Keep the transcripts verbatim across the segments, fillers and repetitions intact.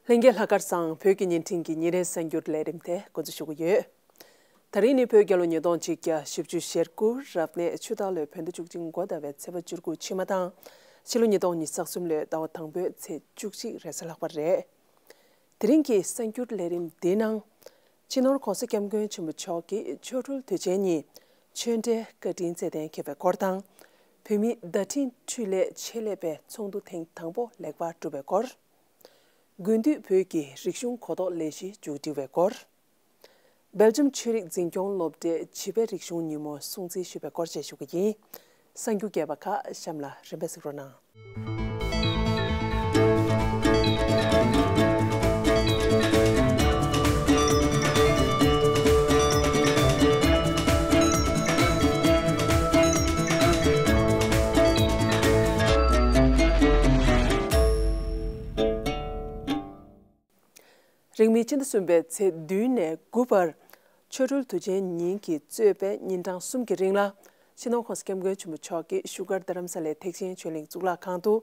ལྷན་རྒྱས་ལྷག་དཀར་བཟང་། བོད་ཀྱི་བརྙན་འཕྲིན་གྱི་ཉིན་རེའི་གསར་འགྱུར་ལས་རིམ་དེ་འགོ་འཛུགས་ཞུ་གི་ཡོད། དེ་རིང་ནི་བོད་རྒྱལ་ལོ་ཉིས་སྟོང་གཅིག་བརྒྱ་བཞི་བཅུ་ཞེ་དགུ་རབ་གནས་ཆུ་སྟག་ལོའི་བོད་ཟླ་བཅུ་གཅིག་འགོ་ཟླ་བའི་ཚེས་པ་བཅུ་དགུ་ཕྱི་མ་དང་། ཕྱི་ལོ་ཉིས་སྟོང་ཉི་ཤུ་རྩ་གསུམ་ལོའི་ཟླ་བ་དང་པོའི་ཚེས་བཅུ་གཅིག་རེས་གཟའ་ལྷག་པ་རེད། དེ་རིང་གི་གསར་འགྱུར་ལས་རིམ་འདིའི་ནང་། སྤྱི་ནོར་༸གོང་ས་༸སྐྱབས་མགོན་ཆེན་པོ་མཆོག་གིས་ཆོ་འཕྲུལ་དུས་ཆེན་ཉིན་ཆོས་འབྲེལ་བཀའ་དྲིན་ཚད་ལྡན་འཁེལ་བའི་སྐོར་དང་། བོད་མིའི་བརྡ་འཕྲིན་འཕྲུལ་ལས་ཆེད་ལས་པའི་ཚོགས་འདུ་ཐེངས་དང་པོ་ལེགས་པར་གྲུབ་པའི་སྐོར། དགུན་དུས་བོད་ཀྱི་རིག་གཞུང་གོ་རྟོགས་ལས་གཞི་མཇུག་སྒྲིལ་བའི་སྐོར། སྦེལ་ཇམ་ཆོས་རིག་འཛིན་སྐྱོང་སློབ་གྲྭའི་བྱིས་པའི་རིག་གཞུང་ཉིན་མོ་སྲུང་བརྩི་ཞུས་པའི་སྐོར་བཅས་ཞུ་གི་ཡིན། གསར་འགྱུར་རྒྱས་པ་ཁག་གཤམ་ལ་རིམ་པས་གཟིགས་རོགས་གནང་། རིང་མིན་སྤྱི་ཟླ་གསུམ་པའི་ཚེས་བདུན་ནས་དགུ་བར། ཆོ་འཕྲུལ་དུས་ཆེན་ཉིན་གྱིས་གཙོས་པའི་ཉིན་གྲངས་གསུམ་གྱི་རིང་ལ། སྤྱི་ནོར་༸གོང་ས་༸སྐྱབས་མགོན་ཆེན་པོ་མཆོག་གིས་བཞུགས་སྒར་རྡ་རམ་ས་ལའི་ཐེག་ཆེན་ཆོས་གླིང་གཙུག་ལག་ཁང་དུ་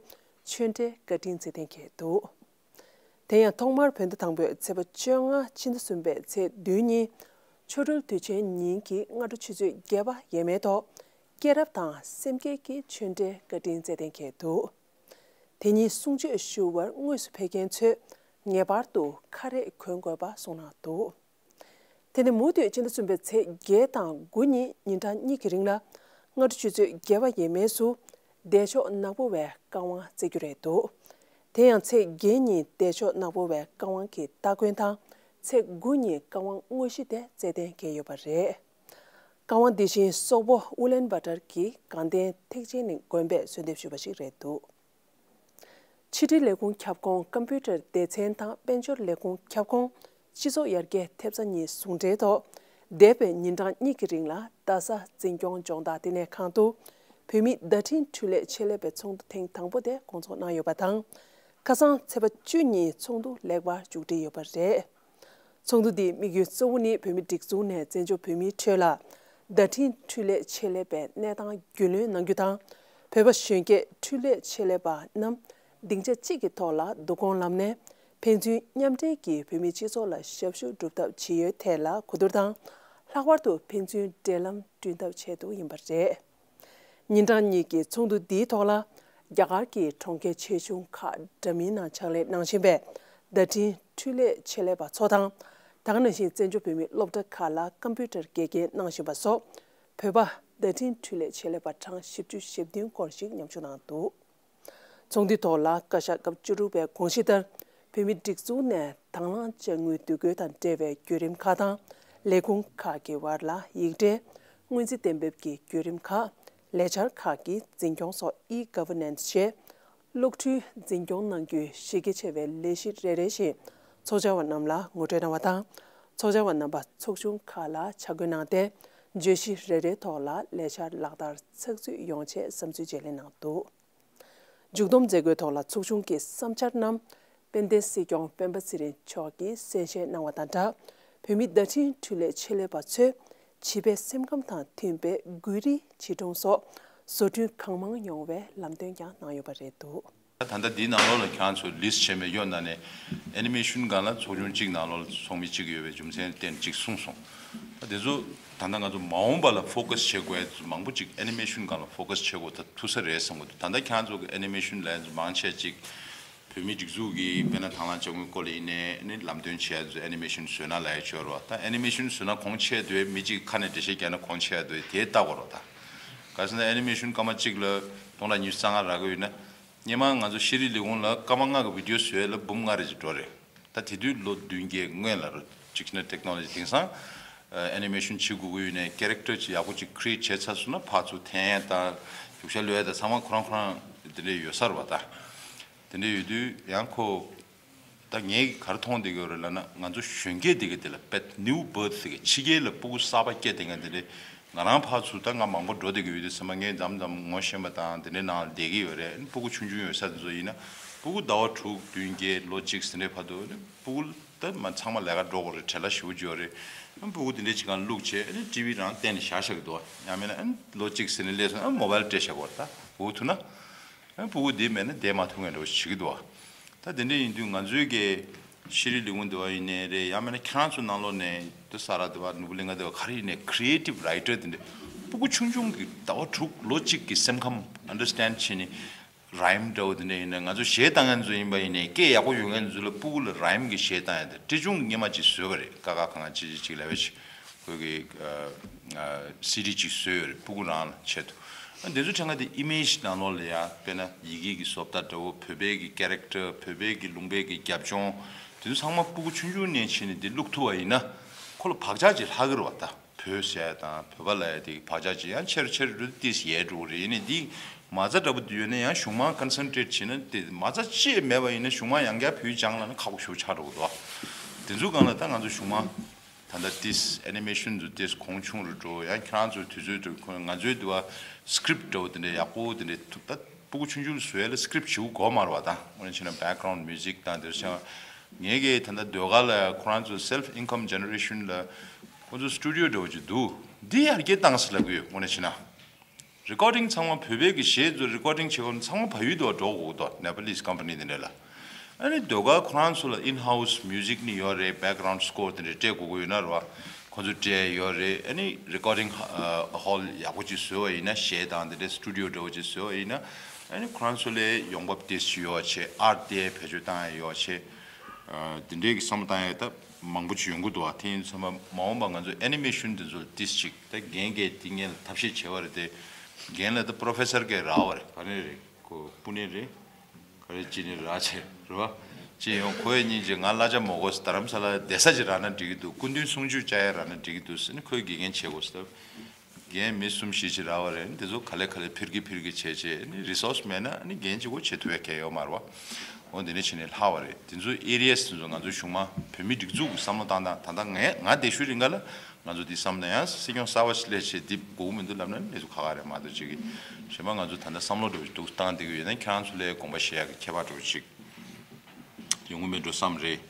ཆོས་འབྲེལ་བཀའ་དྲིན་ཚད་ལྡན་འཁེལ་འདུག་དེ་ཡང་ཐོག་མར་བོད་ཟླ་དང་པོའི་ཚེས་པ་བཅོ་ལྔ་ཕྱི་ཟླ་གསུམ་པའི་ཚེས་བདུན་ཉིན། ཆོ་འཕྲུལ་དུས་ཆེན་ཉིན་གྱི་སྔ་དྲོ་ཆུ་ཚོད་བརྒྱད་པ་ཡས་མས་ཐོག་སྐྱེས་རབས་དང་སེམས་བསྐྱེད་ཀྱི་ཆོས་འབྲེལ་བཀའ་དྲིན་ཚད་ལྡན་འཁེལ་འདུག་དེ་ཉིན་གསུང་ཆོས་ཞུ་བར་དངོས་སུ་ཕེབས་མཁན་ཚོས་ངེས་པར་དུ་ཁ་རས་གོན་དགོས་པ་གསུངས་གནང་འདུག་དེ་ནས་མུ་མཐུད་སྤྱི་ཟླ་གསུམ་པའི་ཚེས་བརྒྱད་དང་དགུ་ཉིན་ཉིན་གྲངས་གཉིས་ཀྱི་རིང་ལ། སྔ་དྲོ་ཆུ་ཚོད་བརྒྱད་པ་ཡས་མས་སུ་བདེ་མཆོག་ནག་པོ་བའི་བཀའ་དབང་བསྩལ་རྒྱུ་རེད་འདུག་དེ་ཡང་ཚེས་བརྒྱད་ཉིན་བདེ་མཆོག་ནག་པོ་བའི་བཀའ་དབང་གི་སྟ་གོན་དང་། ཚེས་དགུ་ཉིན་བཀའ་དབང་དངོས་གཞི་དེ་སྩལ་གཏན་འཁེལ་ཡོད་པ་རེད། བཀའ་དབང་འདི་བཞིན་སོག་པོ་ཨུ་ལན་བྷ་ཏར་གྱི་དགའ་ལྡན་ཐེག་ཆེན་གླིང་དགོན་པས་གསོལ་འདེབས་ཞུས་པ་ཞིག་རེད་འདུག་ཕྱི་དྲིལ་ལས་ཁུངས་ཁྱབ་ཁོངས་ཀམ་པུ་ཊར་སྡེ་ཚན་དང་དཔལ་འབྱོར་ལས་ཁུངས་ཁྱབ་ཁོངས་སྤྱི་ཚོགས་ཡར་རྒྱས་ཐེབས་རྩ་གཉིས་ཟུང་འབྲེལ་ཐོག་འདས་པའི་ཉིན་གྲངས་གཉིས་ཀྱི་རིང་ལ་རྡ་ས་འཛིན་སྐྱོང་ལྗོངས་བདག་བསྟི་གནས་ཁང་དུ་བོད་མིའི་བརྡ་འཕྲིན་འཕྲུལ་ལས་ཆེད་ལས་པའི་ཚོགས་འདུ་ཐེངས་དང་པོ་དེ་སྐོང་ཚོགས་གནང་ཡོད་པ་དང་། ཁ་སང་ཚེས་པ་བཅུ་ཉིན་ཚོགས་འདུ་ལེགས་པར་མཇུག་སྒྲིལ་ཡོད་པ་རེད། ཚོགས་འདུ་འདིའི་དམིགས་ཡུལ་གཙོ་བོ་ནི་བོད་མིའི་སྒྲིག་འཛུགས་ནས་བཙན་བྱོལ་བོད་མིའི་ཁྲོད་ལ་བརྡ་འཕྲིན་འཕྲུལ་ལས་ཆེད་ལས་པའི་གནས་སྟངས་རྒྱུས་ལོན་གནང་རྒྱུ་དང་། བོད་པ་གཞོན་སྐྱེས་འཕྲུལ་ལས་ཆེད་ལས་པ་རྣམས་སྡིངས་ཆ་གཅིག་གི་ཐོག་ལ་བསྡུ་སྐོང་ལམ་ནས་ཕན་ཚུན་མཉམ་འབྲེལ་གྱིས་བོད་མིའི་སྤྱི་ཚོགས་ལ་ཞབས་ཞུ་སྒྲུབ་ཐབས་ཇི་ཡོད་ཐད་ལ་གོ་བསྡུར་དང་། ལྷག་པར་དུ་ཕན་ཚུན་འབྲེལ་ལམ་བསྐྲུན་ཐབས་ཆེད་དུ་ཡིན་པ་རེད། ཉིན་གྲངས་གཉིས་ཀྱི་ཚོགས་འདུ་འདིའི་ཐོག་ལ། རྒྱ་གར་གྱི་གྲོང་ཁྱེར་ཆེ་ཆུང་ཁག་འདྲ་མིན་ནང་ཕྱག་ལས་གནང་བཞིན་པའི་བརྡ་འཕྲིན་འཕྲུལ་ལས་ཆེད་ལས་པ་ཚོ་དང་། ད་ག་ནང་བཞིན་བཙན་བྱོལ་བོད་མིའི་སློབ་གྲྭ་ཁག་ལ་ཀམ་པུ་ཊར་དགེ་རྒན་གནང་བཞིན་པ་སོགས། བོད་པ་བརྡ་འཕྲིན་འཕྲུལ་ལས་ཆེད་ལས་པ་གྲངས་བཞི་བཅུ་ཞེ་བདུན་སྐོར་ཞིག་མཉམ་ཞུགས་གནང་འདུག་ཚོགས་འདུའི་ཐོག་ལ་བཀའ་ཤག་སྐབས་བཅུ་དྲུག་པའི་དགོངས་གཞི་ལྟར། བོད་མིའི་སྒྲིག་འཛུགས་ནས་དང་བླངས་དཔྱ་དངུལ་བསྡུ་སྐོལ་དང་འབྲེལ་བའི་བརྒྱུད་རིམ་ཁག་དང་། ལས་ཁུངས་ཁག་གི་བར་ལ་ཡིག་འབྲེལ། སྔོན་རྩིས་གཏན་འབེབས་ཀྱི་བརྒྱུད་རིམ་ཁག་ལས་འཆར་ཁག་གི་འཛིན་སྐྱོང་སོགས་e-governance ཞེས། གློག་འཕྲུལ་འཛིན་སྐྱོང་གནང་རྒྱུའི་གཞི་རྒྱ་ཆེ་བའི་ལས་གཞི་རེ་རེ་བཞིན་ཚོགས་བཅར་བ་རྣམས་ལ་ངོ་སྤྲོད་གནང་བ་དང་། ཚོགས་བཅར་བ་རྣམ་པ་ཚོགས་ཆུང་ཁག་ལ་ཕྱག་སྐྱོད་གནང་སྟེ། བརྗོད་གཞི་རེ་རེའི་ཐོག་ལ་ལས་འཆར་ལག་བསྟར་ཚགས་ཚུད་ཡོང་ཆེད་བསམ་ཚུལ་བརྗེ་ལེན་གནང་འདུག་མཇུག་བསྡོམས་མཛད་སྒོའི་ཐོག་ལ་ཚོགས་ཆུང་གི་བསམ་འཆར་རྣམས་དཔལ་ལྡན་སྲིད་སྐྱོང་སྤེན་པ་ཚེ་རིང་མཆོག་གིས་གསན་བཞེས་གནང་བ་དང་སྦྲགས། བོད་མིའི་བརྡ་འཕྲིན་འཕྲུལ་ལས་ཆེད་ལས་པ་ཚོས་བྱིས་པའི་སེམས་ཁམས་དང་མཐུན་པའི་འགུལ་རིས་བྱིས་སྒྲུང་སོགས་བཟོ་སྐྲུན་གང་མང་ཡོང་བའི་ལམ་སྟོན་ཀྱང་གནང་ཡོད་པ་རེད་འདུག་ད་ལྟ་འདིའི་ནང་ལོགས་ལ་ཁྱེད་རང་ཚོ་ལིསི་བྱས་མེད་ཡོད་ན་ནས་ཨེ་ནི་མེ་ཤོན་སྒང་ལ་ཚོགས་ཆུང་གཅིག་ནང་ལོགས་ལ་ཚོགས་མི་གཅིག་ཡོད་པའི་རྒྱུ་མཚན་བརྟེན་གཅིག་གསུངས་སོང་། ད་དེ་ཚོ་ད་ལྟ་ང་ཚོ་མ་འོངས་པ་ལ་ཕོ་ཀ་སི་བྱེད་དགོས་ཡ་མང་པོ་ཅིག་ཨེ་ནི་མེ་ཤོན་སྒང་ལ་ཕོ་ཀ་སི་བྱེད་དགོས་ད་ཐུག་ས་རེད་བསམ་གི་འདུག་ད་ལྟ་ཁྱེད་རང་ཚོ་གི་ཨེ་ནི་མེ་ཤོན་ལ་ཡ་ཚོ་མང་ཆེ་ཅིག་བོད་མིའི་སྒྲིག་འཛུགས་ཀྱི་དཔེར་ན་དང་བླངས་དཔྱ་དངུལ་སྐོར་ལ་ཡིན་ནའི་ནི་ལམ་སྟོན་བྱེད་ཡ་ཚོ་ཨེ་ནི་མེ་ཤོན་བཟོས་ན་ལ་ཡ་ཆོག་རོགས་ད་ཨེ་ནི་མེ་ཤོན་བཟོས་ན་གོང་ཆེ་འདུག་མི་གཅིག་ཁ་ནས་འགྲེལ་བཤད་རྒྱག་ན་གོང་ཆེ་འདུག་དེ་ལྟ་དགོས་རོགས་ད་ག་ཟེར་ན་ཨེ་ནི་མེ་ཤོན་སྐར་མ་གཅིག་ལ་སྟོང་ཕྲག་ཉི་ཤུ་རྩ་ལྔ་རག་གི་ཡོད་ན། སྔོན་མ་ང་ཚོ་ཤེས་རིག་ལས་ཁུངས་ལ་སྐར་མ་ལྔ་གི་བི་ཌི་ཡོ་བཟོས་ལ་འབུམ་ལྔ་རེ་ཅིག་འགྲོ་རེད། ད་དེ་དུས་ལོ་བདུན་བརྒྱད་སྔོན་ལ་རེད་ཅིག་ན་ཊེག་ནོ་ལོ་ཇི་དེང་སང་ཨེ་ནི་མེ་ཤོན་བྱེད་དགོས་ཀྱི་ཡོད་ནས་ཀེ་རེག་ཊར་ཅིག་ཡག་པོ་ཅིག་ཁི་རི་ཨེ་ཊི་བྱས་ཚར་སོང་ན་ཕར་ཚུར་འཐེན་ཡ་དང་རྒྱུག་ཤར་གློད་ཡ་དང་ཚང་མ་ཁོ་རང་ཁོ་རང་དེ་འདྲས་ཡོད་ས་རེད་བ་ད། དེ་འདྲས་ཡོད་དུས་ཡང་ཁོ་ད་ངས་ག་རེ་མཐོང་བསྡད་ཀྱི་ཡོད་རེད་ལབ་ན་ང་ཚོ་གཞོན་སྐྱེས་དེ་ག་དེ་ལ་པད་ནིའུ་བྷར་ཐི་དེ་ག་ཕྱི་རྒྱལ་ལ་སྤུ་གུ་གསར་པ་སྐྱེས་དེ་ག་དེ་འདྲས། ང་རང་ཕར་ཚུར་ད་ང་མང་པོ་འགྲོ་བསྡད་ཀྱི་ཡོད་དུས་ཚང་མ་ངས་མཚམས་མཚམས་ངོ་ཤེས་པ་དང་དེ་འདྲའི་ནང་ལ་བསྡད་ཀྱི་ཡོད་རེད། སྤུ་གུ་ཆུང་ཆུང་ཡོད་ས་དེ་ཚོ་ཡིན་ན་སྤུ་གུ་ཟླ་བ་དྲུག་བདུན་བརྒྱད་ལོ་གཅིག་ཟིན་རེད་བར་དུ་སྤུ་གུ་ད་མ་ཚང་མ་ལས་ཀ་འགྲོ་དགོས་རེད། བྲེལ་བ་ཞེ་པོ་ཅིག་ཡོད་རེད། སྤུ་གུ་དེ་འདྲའི་ཅིག་གང་བླུགས་བྱས་ཊི་ཝི་རང་བསྟན་ནས་བཞག་བཞག་གི་འདུག་བ། ཡང་མིན་ན་ལོ་གཅིག་ཟིན་ནས་སླེབས་སོང་ན་མོ་བལ་སྤྲད་བཞག་གི་ཡོད་རེད། ད་སྤུ་གུ་ཐུག་ན་སྤུ་གུ་དེ་མེད་ན་བསྡད་མ་ཐུབ་མཁན་འདྲ་བོ་ཞིག་བྱེད་ཀྱི་འདུག་བ། ད་དེ་འདྲ་ཡིན་དུས་ང་ཚོའི་གི་ཤེས་རིག་ལས་ཁུངས་དེ་བ་ཡིན་ནའི་རེད། ཡང་མིན་ན་ཁྱེད་རང་ཚོ་ནང་ལོགས་ནས་དེ་ས་ར་དེ་བ་ནོར་བུ་གླིང་ག་དེ་བ་ག་རེ་ཡིན་ནའི་creative writer དེ་འདྲ་སྤུ་གུ་ཆུང་ཆུང་གི་ཟླ་བ་དྲུག་ལོ་གཅིག་གི་སེམས་ཁམས་understand བྱས་ནས་rhyme འདྲ་བོ་དེ་འདྲ་ཡིན་ན། ང་ཚོ་གཞས་བཏང་མཁན་ཚོ་ཡིན་པ་ཡིན་ནའི་སྐད་ཡག་པོ་ཡོད་མཁན་ཚོ་ལ་སྤུ་གུ་ལ་rhyme གི་གཞས་བཏང་ཡ་དེ་འབྲི་གཞུང་གི་སྔོན་མ་ཅིག་བཟོས་པ་རེད། ཀ་ཁ་ག་ང་ཅི་ཅི་ཅིག་ལབ་པ་ཅིག་ཁོས་གི་ཨ་ཨ་སི་ཌི་ཅིག་བཟོས་ཡོད་རེད། སྤུ་གུ་རང་ལ་ཆེད་དུ། ཨ་འདི་ཚོ་ཕྲན་ཁ་དེ་image ནང་ལོགས་ལ་ཡ་དཔེར་ན་ཡི་གེ་གི་བཟོ་ལྟ་འདྲ་བོ། བོད་པའི་གི་character། བོད་པའི་གི་ལུང་པའི་གི་རྒྱབ་ལྗོངས། དེ་ཚོ་ཚང་མ་སྤུ་གུ་ཆུང་ཆུང་ནས་བྱས་ནས་འདི་བླུག་ཐུབ་པ་ཡིན་ན་ཁོ་ལ་བག་ཆགས་ཅིག་ལྷག་གི་རེད་བ། ད་བོད་ཟེར་ཡ་དང་བོད་པ་ལབ་ཡ་དེ་བག་ཆགས་ཅིག་ཡང་ཆེ་རུ་ཆེ་རུ་འགྲོ་དུས་ཏིས་ཡལ་འགྲོ་གི་རེད། ཡིན་ནའི་འདི་མ་རྩ་འདྲ་པོ་འདི་ཡོད་ན་ཡང་གཞུང་མང་concentrate བྱས་ན། དེ་མ་རྩ་ཅིག་མེད་པ་ཡིན་ན་གཞུང་མང་ཡང་བསྐྱར་བོད་ཡིག་སྦྱང་ལབ་ན་ཁག་པོ་ཞེ་པོ་ཆགས་འགྲོ་གི་འདུག་དེ་ཚོའི་སྒང་ལ་ད་ང་ཚོ་གཞུང་མང་ད་ལྟ་ཏིས་animation དེ་ཚོ་ཏིས་གོང་ཆུང་རུ་འགྲོ། ཡང་ཁྱེད་རང་ཚོའི་དུས་ཚོད་དུ་ཁོ་ང་ཚོའི་དུ་བ་script འདྲ་པོ་དེ་འདྲ་ཡག་པོ་དེ་འདྲ་ཐུབ། ད་སྤུ་གུ་ཆུང་ཆུང་ལ་བཟོ་ཡ་ལ་script ཞེ་པོ་དགོས་མ་རེད་བ། ད་དངོས་གནས་བྱས་ན་background music དང་དེ་ཚོ་བྱས་ན། ངས་གི་ད་ལྟ་ཟློས་གར་ལ་ཁོ་རང་ཚོ་self income generation ལ་ཁོ་ཚོ་studio འདྲ་པོ་ཅིག་འདུག་འདི་ཡར་རྒྱས་བཏང་ཟེར་ལབ་གི་ཡོད། དངོས་གནས་བྱས་ན། recording ཚང་མ་བོད་པའི་གི་གཞས་ཚོ་recording བྱེད་སྐབས་ཚང་མ་བལ་ཡུལ་དུ་འགྲོ་དགོས་ཀྱི་འདུག Nepalese company དེ་འདྲ་ལ། ཨ་ནི་ཟློས་གར་ཁོ་རང་ཚོ་ལ་in house music ནི་ཡོད་རེད། background score དེ་འདྲ་སྤྲད་དགོས་ཀྱི་ཡོད་ན་རེད་བ། ཁོ་ཚོ་སྤྲད་ཡོད་རེད། ཨ་ནི་recording hall ཡག་པོ་ཅིག་བཟོས་པ་ཡིན་ན། གཞས་དང་དེ་འདྲ་studio འདྲ་པོ་ཅིག་བཟོས་པ་ཡིན་ན། ཨ་ནི་ཁོ་རང་ཚོ་ལ་ཡོང་འབབ་དེ་ཅིག་ཡོད་བྱས། ཨར་དེ་བེད་སྤྱོད་བཏང་ཡ་ཡོད་བྱས། དེ་འདྲའི་གི་བསམ་བློ་བཏང་ཡ་ད་མང་པོ་ཅིག་ཡོང་གི་འདུག་བ། དེ་ཡིན་ཙང་མ་འོངས་པ་ང་ཚོ་animation དེ་ཚོ་ཏིས་ཅིག་ད་རྒན་གྱིས་དེ་ངེད་ལ་ཐབས་ཤེས་བྱས་པ་རེད་དེ། རྒན་ལ་ད་professor གྱིས་རག་པ་རེད། ག་ནས་རེད། ཁོ་པུ་ནེ་རེད། ག་རེ་ཅི་ནས་རག་བྱས་རེད་བ། ཅི་ཡོང་ཁོ་ཡ་སྙིང་རྗེ། ང་གླ་ཆ་མ་དགོས། རྡ་རམ་ས་ལ་བསྡད་ས་ཅིག་རག་ན་འགྲིག་གི་འདུག་སྐུ་མདུན་གསུང་ཆོས་བཅར་ཡ་རག་ན་འགྲིག་གི་འདུག་ཟེར་ནས་ཁོས་དགེ་རྒན་བྱེད་དགོས་ཟེར། རྒན་མི་གསུམ་བཞི་ཅིག་རག་པ་རེད། འདི་ཚོ་ག་ལེ་ག་ལེ་ཕིར་གི་ཕིར་གི་བྱས་བྱས་ནི་resource མེད་ན་ནི་རྒན་གཅིག་པོ་བྱེད་ཐུབ་ཡ་གང་ཡང་ཡོད་མ་རེད་བ། འོ་འདི་ནས་བྱས་ནས་ལྷག་པ་རེད། འདི་ཚོ་areas འདི་ཚོ་ང་ཚོ་གཞུང་མང་བོད་མི་སྒྲིག་འཛུགས་ཀྱི་བསམ་བློ་བཏང་སྟངས། ད་ལྟ་ངས་ང་བསྡད་ཤུལ་རིང་ག་ལ་ང་ཚོ་འདི་བསམ་ན་ཡང་སྲིད་སྐྱོང་གསར་པ་ཞིག་སླེབས་བྱས་འདི་དགོས་ཀྱི་མི་འདུག་ལབ་ན་ནི་འདི་ཚོ་ཁག་ཁག་རེད་མ་གཏོགས། གཅིག་གིས་གཞན་པ་ང་ཚོ་ད་ལྟ་བསམ་བློ་འདྲ་བོ་ཞིག་འདུག་བཏང་བསྡད་ཀྱི་ཡོད་ན་ཁྱེད་རང་ཚོ་ལ་དགོངས་པ་བཞེས་ཡ་གི་ཁྱད་པར་འདྲ་བོ་ཅིག་ཡོང་གི་མེད་འགྲོ་བསམ་རེད།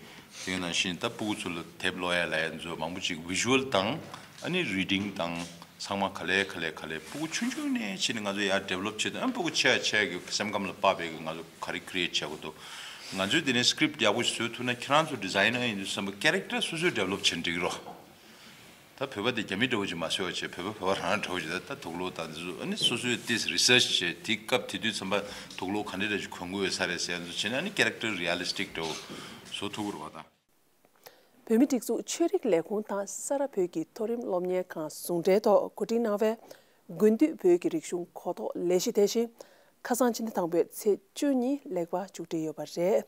དེ་ནང་བཞིན་ད་སྤུ་གུ་ཚོ་ལ་དེབ་ཀློག་ཡ་ལབ་ཡ་ཚོ་མང་པོ་ཅིག་visual དང་ཨ་ནི་reading དང་ཚང་མ་ག་ལེ་ག་ལེ་ག་ལེ་སྤུ་གུ་ཆུང་ཆུང་ནས་བྱས་ནས་ང་ཚོ་ཡར་develop བྱེད་དུ། ཨ་སྤུ་གུ་ཆེ་ཡ་ཆེ་ཡ་གི་སེམས་ཁམས་ལ་དཔག་པའི་གི་ང་ཚོ་ག་རེ་create བྱེད་དགོས་འདུག་ང་ཚོས་དེ་ནས་script ཡག་པོ་ཞིག་བཟོ་ཐུབ་ན་ཁྱེད་རང་ཚོ་designer ཡིན་དུས་ཙམ་པ་character སོ་སོས་develop བྱེད་འགྲིག་གི་རོ། ད་བོད་པ་དེ་རྒྱ་མི་འདྲ་བོ་ཅིག་མ་བཟོས་པ་བྱས། བོད་པ་བོད་པ་རང་འདྲ་བོ་ཅིག་ད་ད་དུག་ལོག་དང་འདི་ཚོ་ཨ་ནི་སོ་སོས་ཏིས་research བྱས། དེ་སྐབས་དེ་དུས་ཙམ་པ་དུག་ལོག་ག་འདྲ་འདྲ་ཞིག་གོན་དགོས་ཡོད་ས་རེད་ཟེར་ཡ་ཚོ་བྱས་ན་ཨ་ནི་character realistic འདྲ་བོ་བཟོ་ཐུབ་ཀྱི་རེད་བ་ད། བོད་མིའི་སྒྲིག་འཛུགས་ཆོས་རིག་ལས་ཁུངས་དང་ས་རཱ་བོད་ཀྱི་མཐོ་རིམ་སློབ་གཉེར་ཁང་ཟུང་འབྲེལ་ཐོག་གོ་སྒྲིག་གནང་བའི་དགུན་དུས་བོད་ཀྱི་རིག་གཞུང་གོ་རྟོགས་ལས་གཞི་དེ་བཞིན་ཁ་སང་ཕྱི་ཟླ་དང་པོའི་ཚེས་བཅུ་གཉིས་ལེགས་པར་མཇུག་སྒྲིལ་ཡོད་པ་རེད།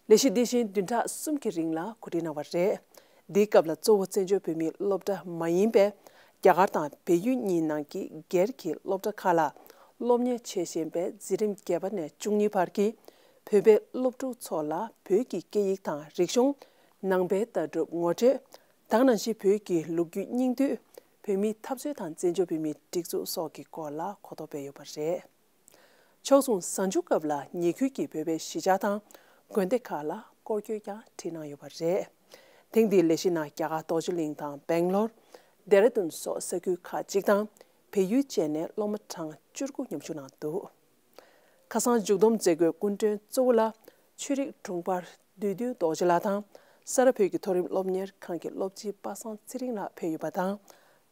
ལས་གཞི་འདི་བཞིན་བདུན་ཕྲག་གསུམ་གྱི་རིང་ལ་གོ་སྒྲིག་གནང་བ་རེད། འདིའི་སྐབས་ལ་གཙོ་བོ་བཙན་བྱོལ་བོད་མིའི་སློབ་གྲྭ་མ་ཡིན་པའི་རྒྱ་གར་དང་བལ་ཡུལ་གཉིས་ནང་གི་སྒེར་གྱི་སློབ་གྲྭ་ཁག་ལ་སློབ་གཉེར་བྱེད་བཞིན་པའི་འཛིན་རིམ་བརྒྱད་པ་ནས་བཅུ་གཉིས་བར་གྱི་བོད་པའི་སློབ་ཕྲུག་ཚོ་ལ་བོད་ཀྱི་སྐད་ཡིག་དང་རིག་གཞུང་། ནང་པའི་ལྟ་གྲུབ་ངོ་སྤྲོད། དེ་ནང་བཞིན་བོད་ཀྱི་ལོ་རྒྱུས་སྙིང་བསྡུས། བོད་མིའི་འཐབ་རྩོད་དང་བཙན་བྱོལ་བོད་མིའི་སྒྲིག་འཛུགས་སོགས་ཀྱི་སྐོར་ལ་གོ་རྟོགས་སྤེལ་ཡོད་པ་རེད། ཕྱོགས་མཚུངས་གཟའ་མཇུག་སྐབས་ལ་ཉེ་ཁུལ་གྱི་བོད་པའི་གཞིས་ཆགས་དང་དགོན་སྡེ་ཁག་ལ་སྐོར་སྐྱོད་ཀྱང་ཁྲིད་གནང་ཡོད་པ་རེད། ཐེངས་འདིའི་ལས་གཞི་ནང་རྒྱ་གར་རྡོ་རྗེ་གླིང་དང་སྦེང་ལོར། ལྡེ་ར་ལྡུན་སོགས་ས་ཁུལ་ཁག་ཅིག་དང་བལ་ཡུལ་བཅས་ནས་སློབ་མ་གྲངས་བཅུ་དགུ་མཉམ་ཞུགས་གནང་འདུག་ཁ་སང་མཇུག་བསྡོམས་མཛད་སྒོའི་སྐུ་མགྲོན་གཙོ་བོ་ལ་ཆོས་རིག་དྲུང་འཕར་བདུད་འདུལ་རྡོ་རྗེ་ལགས་དང་ས་རཱ་བོད་ཀྱི་མཐོ་རིམ་སློབ་གཉེར་ཁང་གི་སློབ་སྤྱི་པ་སངས་ཚེ་རིང་ལགས་ཕེབས་ཡོད་པ་དང་།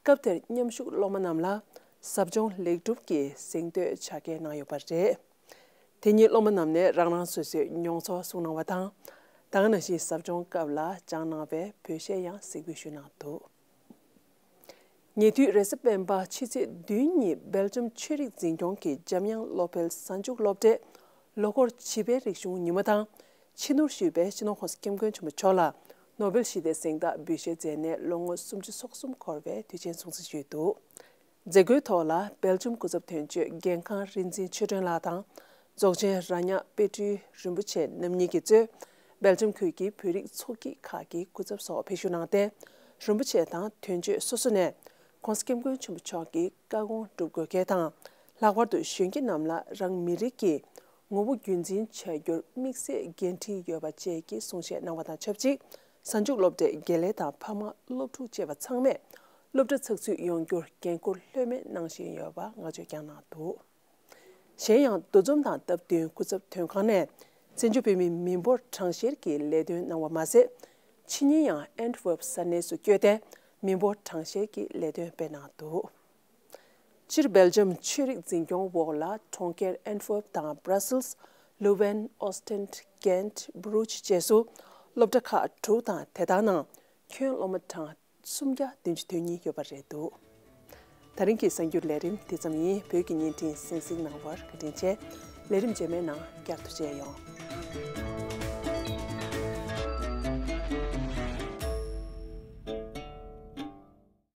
སྐབས་དེར་མཉམ་ཞུགས་སློབ་མ་རྣམས་ལ་ཟབ་སྦྱོང་ལེགས་གྲུབ་ཀྱི་གཟེངས་བསྟོད་ཕྱག་འཁྱེར་གནང་ཡོད་པ་རེད། དེ་ཉིན་སློབ་མ་རྣམས་ནས་རང་རང་སོ་སོའི་མྱོང་ཚོར་གསུངས་གནང་བ་དང་། ད་ག་ནང་བཞིན་ཟབ་སྦྱོང་སྐབས་ལ་སྦྱངས་གནང་བའི་བོད་གཞས་ཡང་གཟིགས་འབུལ་ཞུས་གནང་འདུག་ཉེ་དུས་རེས་གཟའ་སྤེན་པ་ཕྱི་ཚེས་བདུན་ཉིན་སྦེལ་ཇམ་ཆོས་རིག་འཛིན་སྐྱོང་གི་འཇམ་དབྱངས་བློ་འཕེལ་གཟའ་མཇུག་སློབ་གྲྭས་ལོ་འཁོར་བྱིས་པའི་རིག་གཞུང་ཉི་མ་དང་། ཕྱི་ནུར་ཞུས་པའི་སྤྱི་ནོར་༸གོང་ས་༸སྐྱབས་མགོན་ཆེན་པོ་མཆོག་ལ་ནོ་བེལ་ཞི་བདེའི་གཟེངས་རྟགས་འབུལ་བཞེས་མཛད་ནས་ལོ་ངོ་སུམ་ཅུ་སོ་གསུམ་འཁོར་བའི་དུས་ཆེན་སྲུང་བརྩི་ཞུས་འདུག་མཛད་སྒོའི་ཐོག་ལ་སྦེལ་ཇམ་སྐུ་ཚབ་དོན་གཅོད་རྒན་ཁང་རིག་འཛིན་ཆོས་སྒྲོན་ལགས་དང་། རྫོགས་ཆེན་ར་ཉག་དཔལ་སྤྲུལ་རིན་པོ་ཆེ་རྣམ་གཉིས་ཀྱིས་གཙོས་སྦེལ་ཇམ་ཁུལ་གྱི་བོད་རིགས་ཚོགས་སྐྱིད་ཁག་གི་སྐུ་ཚབ་སོགས་ཕེབས་ཞུགས་གནང་སྟེ། རིན་པོ་ཆེ་དང་དོན་གཅོད་སོ་སོ་ནས་༸གོང་ས་༸སྐྱབས་མགོན་ཆེན་པོ་མཆོག་གི་བཀའ་དགོངས་སྒྲུབ་དགོས་གལ་དང་། ལྷག་པར་དུ་གཞོན་སྐྱེས་རྣམས་ལ་རང་མི་རིགས་ཀྱི་ངོ་བོ་རྒྱུན་འཛིན་བྱ་རྒྱུར་དམིགས་བསལ་འགན་འཁྲི་ཡོད་པ་བཅས་ཀྱི་གསུང་བཤད་གནང་བ་དང་ཆབས་ཅིག་གཟའ་མཇུག་སློབ་གྲྭའི་དགེ་ལས་དང་ཕ་མ་སློབ་ཕྲུག་བཅས་པ་ཚང་མས་སློབ་གྲྭ་ཚགས་ཚུད་ཡོང་རྒྱུར་འགན་འཁུར་ལྷོད་མེད་གནང་བཞིན་ཡོད་པ་བསྔགས་བརྗོད་ཀྱང་གནང་འདུག་གཞན་ཡང་འདུ་འཛོམས་དང་སྟབས་བསྟུན་སྐུ་ཚབ་དོན་ཁང་ནས་ བཙན་བྱོལ་བོད་མིའི་མི་འབོར་གྲངས་བཤེར་གྱི་ལས་དོན་གནང་བ་མ་ཟད། ཕྱི་ཉིན་ཡང་ཨན་ཊི་ཝེབ་ས་གནས་སུ་བསྐྱོད་དེ་མི་འབོར་གྲངས་བཤེར་གྱི་ལས་དོན་སྤེལ་གནང་འདུག་སྤྱིར་སྦེལ་ཇམ་ཆོས་རིག་འཛིན་སྐྱོང་འོག་ལ་གྲོང་ཁྱེར་ཨན་ཊི་ཝེབ་དང་བྷ་ར་སིལ། ལུ་ཝེན། ཨོ་སྟན། གྷེན། བྷ་རུ་ཆི་བཅས་སུ་སློབ་གྲྭ་ཁག་དྲུག་དང་དེ་དག་ནང་ཁྱོན་སློབ་མ་གྲངས་སུམ་བརྒྱ་བདུན་ཅུ་དོན་གཉིས་ཡོད་པ་རེད་འདུག་ད་རིང་གི་གསར་འགྱུར་ལས་རིམ་དེ་ཙམ་ཡིན། བོད་ཀྱི་བརྙན་འཕྲིན་གསན་གཟིགས་གནང་བར་བཀའ་དྲིན་ཆེ། ལས་རིམ་རྗེས་མའི་ནང་བསྐྱར་དུ་མཇལ་ཡོང་།